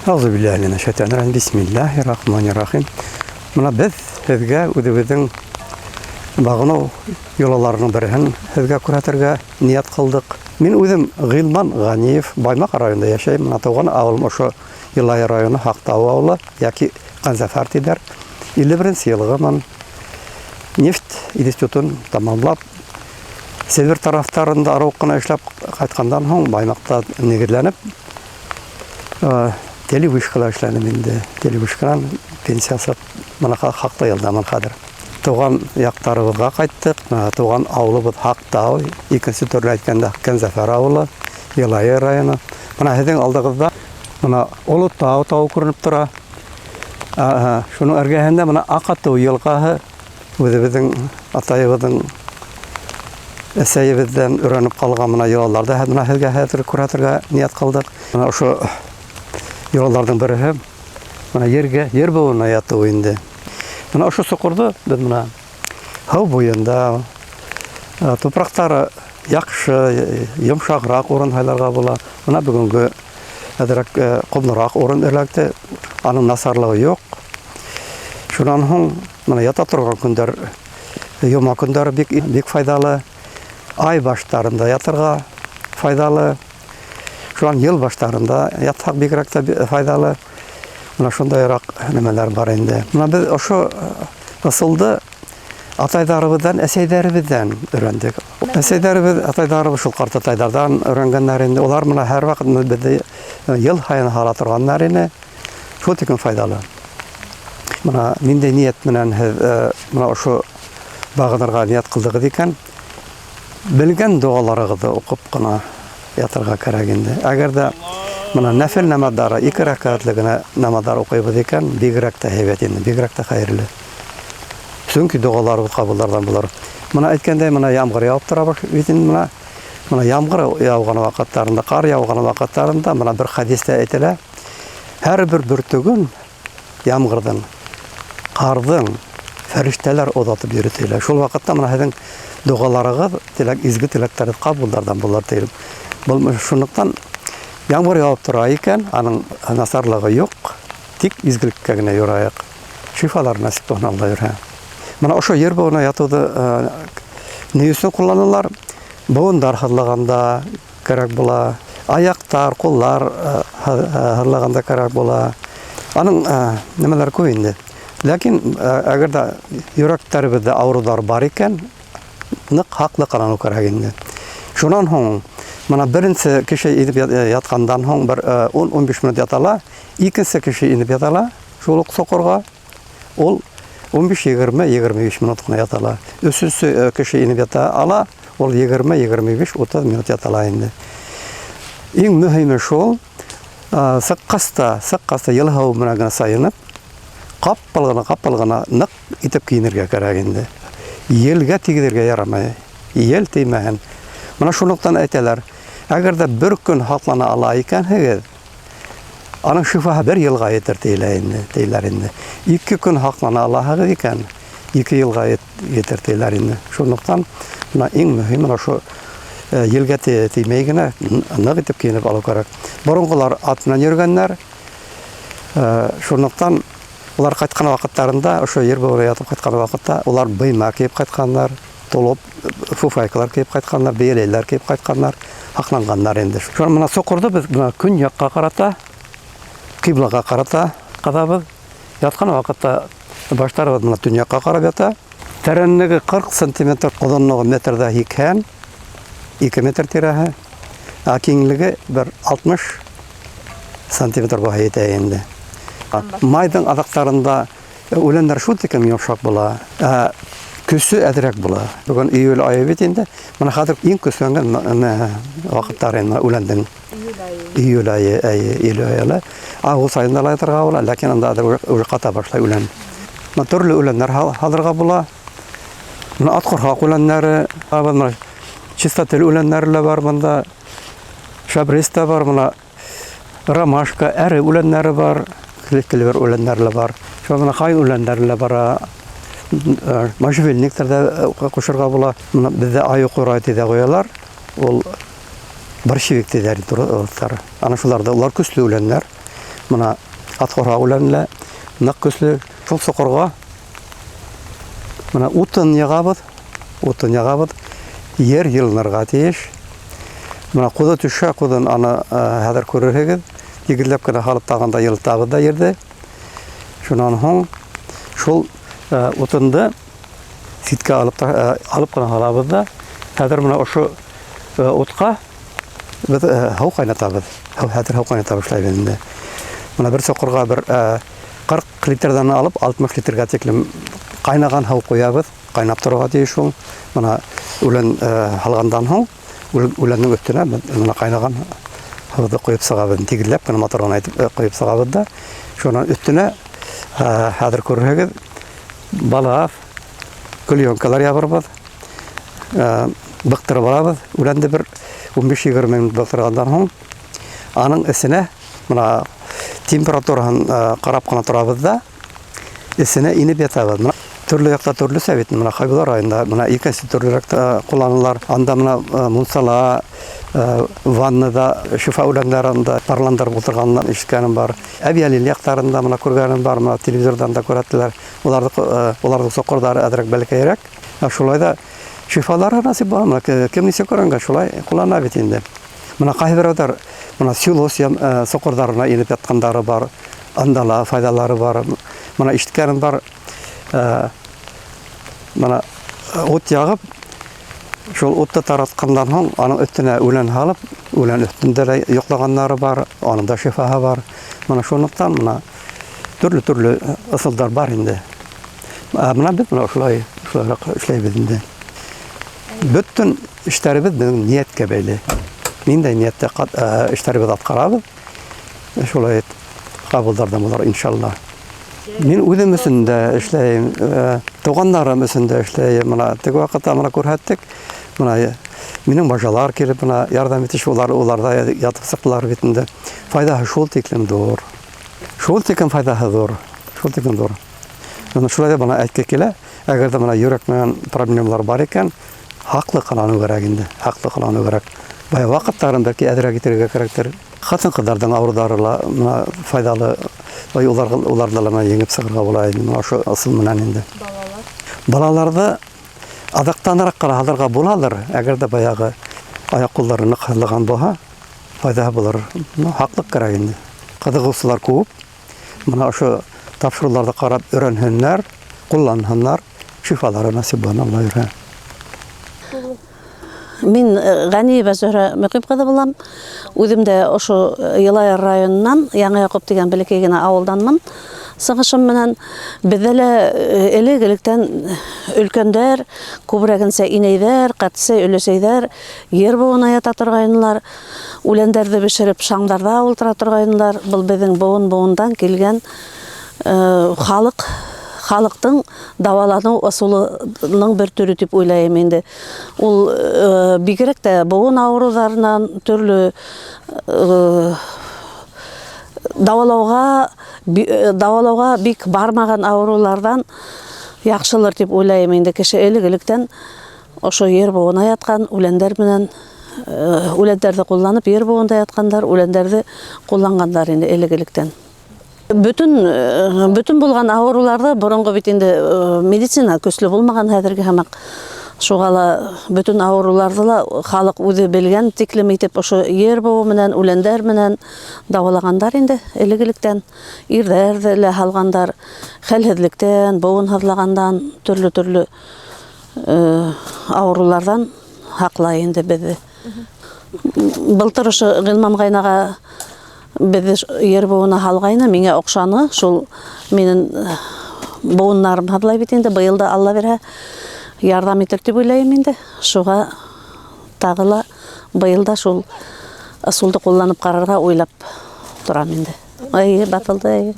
Әүзу билләһи минәш шайтанир рәҗим. Бисмиллаһир рахманир рахим. Менә без һеҙгә үҙебеҙҙең бағыныу йолаларының береһен һеҙгә күрһәтергә ниәт ҡылдыҡ. Мин үҙем Ғилман Ғәниев, Баймаҡ районында йәшәйем. Менә тыуған ауылым ошо Йылайыр районы Һаҡтау ауылы йәки Ҡанзәфәр тиҙәр. 51 йылғымын. Нефть институтын тамамлап, Себер тарафтарында арыу ҡына эшләп ҡайтҡандан һуң Баймаҡта нигеҙләнеп, телевышкала эшләнем инде. Телевышканан пенсия сығып, мына хаҡлы йылдамын хәҙер. Туған яҡтарыбыҙға ҡайттыҡ. Туған ауылыбыҙ Һаҡтау, икенсе төрлө әйткәндә Кәнзәфәр ауылы, Йылайыр районы. Мына һеҙҙең алдығыҙҙа мына Оло тау тауы күренеп тора. Шуның эргәһендә мына Аҡатыу йылғаһы. Үҙебеҙҙең атайыбыҙҙың, әсәйебеҙҙән өйрәнеп ҡалған мына йолаларҙы мына һеҙгә хәҙер күрһәтергә ниәт ҡылдыҡ. Мына ошо йолаларҙың береһе мына ергә, ер быуына ятыу инде. Мына ошо соҡорҙо беҙ мына һыу буйында тупраҡтары яҡшы, йомшағыраҡ урын һайларға була. Мына бөгөнгө әҙерәк ҡомлораҡ урын эләкте. Аның насарлығы юҡ. Шунан һуң мына ята торған көндәр, йома көндәре бик бик файҙалы. Ай баштарында ятырға файҙалы. Шунан йыл баштарында ятһаҡ бигерәк тә файҙалы. Мына шундайыраҡ нәмәләр бар инде. Мына беҙ ошо ысулды атайҙарыбыҙҙан, әсәйҙәребеҙҙән өйрәндек. Әсәйҙәребеҙ, атайҙарыбыҙ шул ҡартатайҙарҙан өйрәнгәннәр инде. Улар мына һәр ваҡыт беҙҙе йыл һайын һала торғаннар ине. Шул тиклем файҙалы. Мына ниндәй ниәт менән һеҙ мына ошо бағынырға ниәт ҡылдығыҙ икән, белгән доғаларығыҙҙы уҡып ҡына ятырға кәрәк инде. Әгәр ҙә мына нәфел намаҙҙары, ике рәкәғәтле генә намаҙҙар уҡыйбыҙ икән, бигерәк тә һәйбәт инде, бигерәк тә хәйерле. Сөнки доғаларыбыҙ ҡабулдарҙан булыр. Мына әйткәндәй, мына ямғыр яуып тора бит инде мына. Мына ямғыр яуған ваҡыттарында, ҡар яуған ваҡыттарында мына бер хәдистә әйтелә, һәр бер бөртөгөн ямғырҙың, ҡарҙың фәрештәләр оҙатып йөрөй тиелә. Шул ваҡытта мына һеҙҙең доғаларығыҙ, теләк, изге теләктәрегеҙ ҡабулдарҙан булыр тиелеп. Был шунлыҡтан ямғыр яуып тора икән, аның насарлығы юҡ, тик изгелеккә генә юрайыҡ. Шифалар насип булһын, Алла бирһә. Мына ошо ер быуына ятыуҙы ни өсөн ҡулланалар? Быуындар һыҙлағанда кәрәк була, аяҡтар, ҡуллар һыҙлағанда кәрәк була. Аның нәмәләре күп инде. Ләкин әгәр ҙә йөрәктәребеҙҙә ауырыуҙар бар икән, ныҡ һаҡлы ҡыланыу кәрәк инде. Шунан һуң мына беренсе кеше инеп ятҡандан һуң бер 10-15 минут ятала, икенсе кеше инеп ятала шул уҡ соҡорға. Ул 15, 20, 25 минут ҡына ятала. Өсөнсө кеше инеп ята ала, ул 20, 25, 30 минут ятала инде. Иң мөһиме шул, сыҡҡас та, сыҡҡас та йылы һыу менән генә сайынып, ҡапыл ғына, ҡапыл ғына ныҡ итеп кейенергә кәрәк инде. Елгә тигеҙергә ярамай. Ел теймәһен. Мына шунлыҡтан әйтәләр, әгәр ҙә бер көн һаҡлана ала икәнһегеҙ, аның шифаһы бер йылға етер тейелә инде, тейеләр инде. Ике көн һаҡлана алаһығыҙ икән, 2 йылға етер тейеләр инде. Шунлыҡтан мына иң мөһиме мына ошо елгә теймәй генә ныҡ итеп кейенеп алыу кәрәк. Боронғолар ат менән йөрөгәннәр. Шунлыҡтан улар ҡайтҡан ваҡыттарында, ошо ер быуына ятып ҡайтҡан ваҡытта, улар быйма кейеп ҡайтҡаннар, толоп, фуфайкалар кейеп ҡайтҡаннар, бейәләйләр кейеп ҡайтҡаннар, һаҡланғаннар инде. Шунан мына соҡорҙо беҙ мына көньяҡҡа ҡарата, ҡиблаға ҡарата ҡаҙабыҙ. Ятҡан ваҡытта баштарыбыҙ мына төньяҡҡа ҡарап ята. Тәрәнлеге 40 сантиметр, оҙонлоғо метрҙә 82 метр тирәһе, ә киңлеге бер 60 сантиметр була етә инде. Майҙың аҙаҡтарында үләндәр шул тиклем йомшаҡ була, ә көсө әҙерәк була. Бөгөн июль айы бит инде. Мына хәҙер иң көсләнгән ваҡыттар инде үләндең. Июль айы. Июль айы, әйе, июль айы ла. Август айында ла ятырға була, ләкин анда уже ҡата башлай үлән. Мына төрлө үләндәр һалырға була. Мына ат ҡорһаҡ үләндәре, мына чистотел үләндәре лә бар бында. Шабрис та бар, мына ромашка, әре үләндәре бар, клевер үләндәре лә бар. Шул мына ҡайын үләндәре лә бар. Можжевельниктар ҙа ҡушырға була. Мына беҙҙә айы ҡурай тиҙә ҡуялар. Ул борщевик тиҙәр дуҫтар. Ана шуларҙы, улар көслө үләндәр. Мына атҡорһаҡ үләне лә ныҡ көслө. Шул соҡорға мына утын яғабыҙ, утын яғабыҙ. Ер йылынырға тейеш. Мына ҡуҙы төшә, ҡуҙын аны хәҙер күрерһегеҙ. Тигеҙләп кенә һалып тағын да йылытабыҙ да ерҙе. Шунан һуң шул утынды ситкә алып алып ҡына һалабыҙ да. Хәҙер мына ошо утҡа беҙ һыу ҡайнатабыҙ. Хәҙер һыу ҡайната башлайбыҙ инде. Мына бер соҡорға бер 40 литрҙан алып 60 литрға тиклем ҡайнаған һыу ҡуябыҙ. Ҡайнап торорға тейеш ул. Мына үлән һалғандан һуң үләннең өҫтөнә мына ҡайнаған һыуҙы ҡойоп сығабыҙ. Тигеҙләп кенә матур ғына итеп ҡойоп сығабыҙ да. Шунан өҫтөнә хәҙер күрерһегеҙ балаҫ, клеенкалар ябырбыҙ. Быҡтырып алабыҙ. Үләнде бер 15-20 минут быҡтырғандан һуң аның эсенә мына температураһын ҡарап ҡына торабыҙ да эсенә инеп ятабыҙ. Мына төрлө яҡта төрлөсә бит. Мына Хәбибулла районында мына икенсе төрлөрәк ҡулланалар. Анда мына мунсала, ваннада шифа үләндәрен парландырып ултырғанын ишеткәнем бар. Әбйәлил яҡтарында мына күргәнем бар, мына телевизорҙан да күрһәттеләр. Уларҙың соҡорҙары әҙерәк бәләкәйерәк. Шулай ҙа шифалары насип була. Мына кем нисек күргәнгә шулай ҡуллана бит инде. Мына ҡайһы берәүҙәр мына силос соҡорҙарына инеп ятҡандары бар. Анда ла файҙалары бар. Мына ишеткәнем бар. Мына ут яғып, шул утты таратҡандан һуң аның өҫтөнә үлән һалып, үлән өҫтөндә лә йоҡлағандары бар, аның да шифаһы бар. Мына шунлыҡтан мына төрлө-төрлө ысулдар бар инде. Мына беҙ мына шулайыраҡ эшләйбеҙ инде. Бөтөн эштәребеҙ беҙҙең ниәткә бәйле. Ниндәй ниәттә эштәребеҙ атҡарабыҙ, шулай ҡабулдарҙан булыр иншалла. Мин үҙем өсөн дә эшләйем, туғандарым өсөн дә эшләйем. Мына теге ваҡытта мына күрһәттек. Мына минең бажалар килеп мына ярҙам итеш, улар ҙа ятып сыҡтылар бит инде. Файҙаһы шул тиклем ҙур. Шул тиклем файҙаһы ҙур. Шул тиклем ҙур. Мына шулай ҙа бына әйтке килә, әгәр ҙә мына йөрәк менән проблемалар бар икән, һаҡлы ҡыланыу кәрәк инде, һаҡлы ҡыланыу кәрәк. Бая ваҡыттарын бәлки әҙерәк итергә кәрәктер. Ҡатын-ҡыҙҙарҙың ауырыуҙары ла мына файҙалы, уларҙы ла мына еңеп сығырға була инде, мына ошо ысул менән инде. Балалар? Балаларҙы аҙаҡтаныраҡ ҡына һалырға булалыр, әгәр ҙә баяғы аяҡ-ҡулдары ныҡ һыҙлаған булһа, файҙаһы булыр. Һаҡлыҡ кәрәк инде. Ҡыҙығыусылар күп. Мына ошо тапшырыуҙарҙы ҡарап өйрәнһеннәр, ҡулланһыннар, шифалары насип булһын, Алла бирһә. Мин Ғәниева Зөһрә Мөҡип ҡыҙы булам. Үҙем дә ошо Йылайыр районынан, Яңы Яҡуп тигән бәләкәй генә ауылданмын. Сығышым менән беҙҙә лә элек-электән өлкәндәр, күберәгенсә инәйҙәр, ҡәтсәй, өләсәйҙәр ер быуына ята торғайнылар, үләндәрҙе бешереп шаңдарҙа ултыра торғайнылар. Был беҙҙең быуын-быуындан килгән халыҡтың дауаланыу ысулының бер төрө тип уйлайым инде. Ул бигерәк тә быуын ауырыуҙарынан төрлө дауалауға бик бармаған ауырыуларҙан яҡшылыр тип уйлайым инде. Кеше элек-электән ошо ер быуына ятҡан үләндәр менән, үләндәрҙе ҡулланып ер быуында ятҡандар, үләндәрҙе ҡулланғандар инде элек-электән. Бөтөн булған ауырыуларҙы боронғо бит инде медицина көслө булмаған хәҙерге һымаҡ. Шуға ла бөтөн ауырыуларҙы ла халыҡ үҙе белгән тиклем итеп ошо ер быуы менән, үләндәр менән дауалағандар инде элек-электән. Ирҙәр ҙә лә һалғандар, хәлһеҙлектән, быуын һыҙлағандан, төрлө-төрлө ауырыуларҙан һаҡлай инде беҙҙе. Былтыр ошо Ғилман ҡайнаға беҙҙе ер быуына һалғайны, миңә оҡшаны, шул минең быуындарым һыҙлай бит инде, быйыл да Алла бирһә ярҙам итер тип уйлайым инде. Шуға тағы ла быйыл да шул ысулды ҡулланып ҡарарға уйлап торам инде. Эйе, баҫылды, эйе.